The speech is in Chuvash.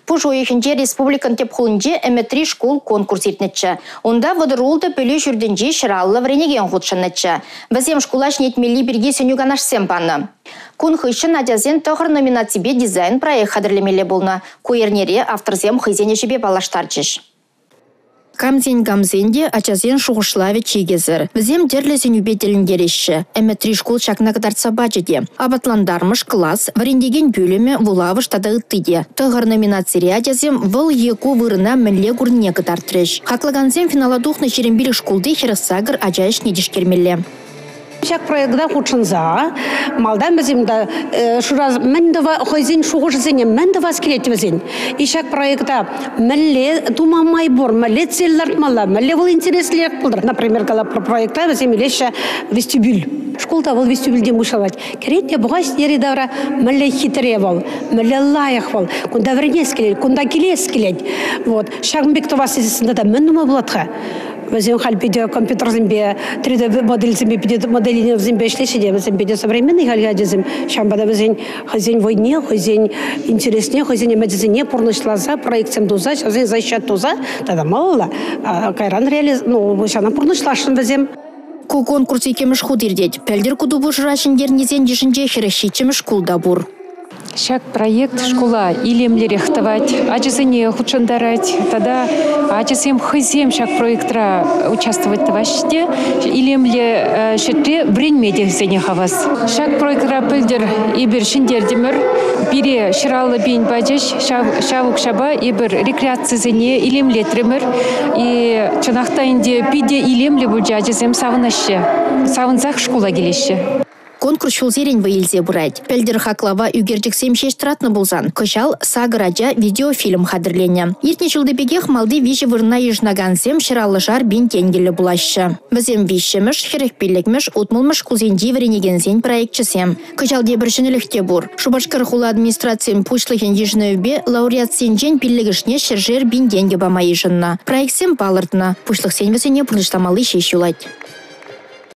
Пуш уйӑхӗнче республикӑн тӗп хулинче «Ӗмӗтри шкул» конкурс иртнӗччӗ. Унта 36 пӗлӳ ҫуртӗнчи 150 вӗренекен хутшӑннӑччӗ. Вӗсем шкула ҫӗнетмелли пирки сӗнӳ-канашсем панӑ. Кун хыҫҫӑн ачасен 9 номинаципе дизайн-проект хатӗрлемелле пулнӑ. Ку эрнере авторсем хӑйсен ӗҫӗпе паллаштарчӗҫ. Камсен-камсен те ачасен шухӑшлавӗ чикӗсӗр. Вӗсем тӗрлӗ сӗнӳпе тӗлӗнтереҫҫӗ. Ӗмӗтри шкул ҫакна кӑтартса пачӗ те. Апатлантармӑш, класс, вӗрентекен пӳлӗмӗ, вулавӑш тата ытти те. 9 номинацире ачасем вӑл е ку вырӑна мӗнле курнине кӑтартрӗҫ. Хаклакансем финала тухнӑ 25 шкулти 48 ача ӗҫне тишкермелле. Ҫак проекта хутшӑнса малтан вӗсем та шырас мӗн тӑва хӑйсен шухӑшӗсене мӗн тӑвас килет вӗсен. И ҫак проекта мӗнле тума май пур, мӗнле цель лартмалла, мӗнле вӑл интереслӗрех пултӑр. Например, калап проекта вӗсем илеҫҫӗ вестибюль. Шкулта вӑл вестибюльтен пуҫланать. Кӗрет те пӑхать йӗри-тавра, мӗнле хитре вӑл, мӗнле лайӑх вӑл. Кунта вӗренес килет, кунта килес килет. Вот. Ҫакӑн пек тӑвас тесессӗн тата мӗн тума пулать-ха? Вӗсем халь питӗ компьютерсемпе, 3D модельсемпе, питӗ моделированисемпе ӗҫлеҫҫӗ те, вӗсем питӗ современный хальхи ачасем. Ҫавӑнпа та вӗсен хӑйсен вӑйне, хӑйсен интересне, хӑйсен ӗмӗчӗсене пурнӑҫласа, проектсем туса, ҫавсен защищать туса тата малалла кайран реализ... ну, ҫавна пурнӑҫласшӑн вӗсем. Ку конкурс иккӗмӗш хут иртет. Пӗлтӗр ку тупӑшура ҫӗнтернисен йышӗнче 47-мӗш шкул та пур. Ҫак проект шкула илемлӗрех тӑвать, ачасене хутшӑнтарать тата ачасем хӑйсем ҫак проектра участвовать тӑваҫҫӗ те илемлӗ ҫӗртре вӗренме те вӗсене хавас. Ҫак проектра пӗлтӗр эпир ҫӗнтертӗмӗр, пире 150 пин пачӗҫ, ҫав укҫапа эпир рекреацисене илемлетрӗмӗр. И чӑнах та ӗнтӗ питӗ илемлӗ пулчӗ, ачасем савӑнаҫҫӗ, савӑнсах шкула килеҫҫӗ. Конкурс ҫулсерен вӑй илсе пырать. Пӗлтӗр хаклава ӳкерчӗксем ҫеҫ тӑратнӑ пулсан, кӑҫал 8 ача видеофильм хатӗрленӗ. Иртнӗ ҫулти пекех малти 3 вырӑна йышӑнакансем 150-шар пин тенкӗллӗ пулаҫҫӗ. Вӗсем 3-мӗш, 45-мӗш, 60-мӗш шкулсенчи вӗренекенсен проекчӗсем. Кӑҫал тепӗр ҫӗнӗлӗх те пур. Шупашкар хула администрацийӗн пуҫлӑхӗн йышӑнӑвӗпе лауреатсенчен 5-шне 100-шер пин тенкӗ пама йышӑннӑ. Проектсем палӑртнӑ. Пуҫлӑхсен вӗсене пурнӑҫламалли ҫеҫ юлать.